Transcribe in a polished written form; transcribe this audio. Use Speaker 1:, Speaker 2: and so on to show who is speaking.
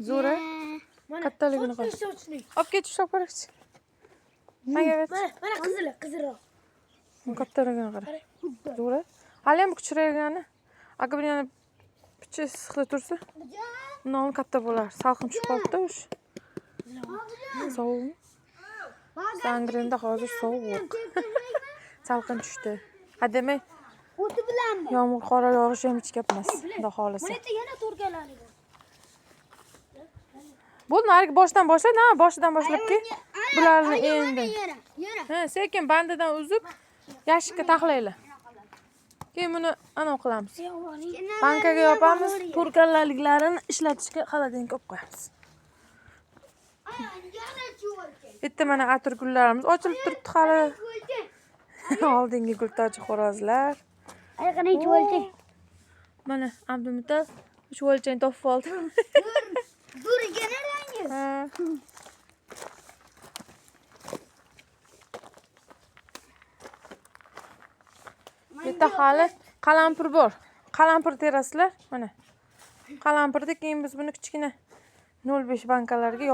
Speaker 1: Zo'r a? Kattaligini qara.
Speaker 2: Sochli.
Speaker 1: Olib ket, ushlab ko'raychi. Menga ber.
Speaker 2: Mana, mana qizili, qizilroq.
Speaker 1: Kattaligini qara. Zo'r a? Hali ham kichiraygani. Agar bir yana picha issiqda tursa, undan oldin katta bo'lar. Salqin tushib qolibdi o'sha. Sovuqmi? Sangrinda hozir sovuq. Salqin tushdi. Ha demak,
Speaker 3: O'ti bilanmi?
Speaker 1: yomg'ir qora yog'ishi ham hech gap emas. Xudo xohlasa.
Speaker 2: Mana yerda yana to'rgalari bor.
Speaker 1: Bo'ldi, narigi boshidan boshla, na, boshidan boshlab kel. Bularni endi.
Speaker 3: Yara, yara.
Speaker 1: Ha, sekin bandidan uzib yashikka taxlaylar. Keyin buni anavi qilamiz. Bankaga yopamiz, to'rkallaliklarini ishlatishga холодильник olib qo'yamiz. Bitta mana atirgullarimiz ochilib turibdi hali. Oldingi gultoji xo'rozlar.
Speaker 3: Ay qarang chuvalchang.
Speaker 1: Mana Abdumutal chuvalchang topib oldi.
Speaker 3: Zo'r ekan rangi.
Speaker 1: Ha. Bu yerda hali qalampir bor. Qalampir terasizlar, mana. Qalampirda keyin biz buni kichkina 0,5 bankalarga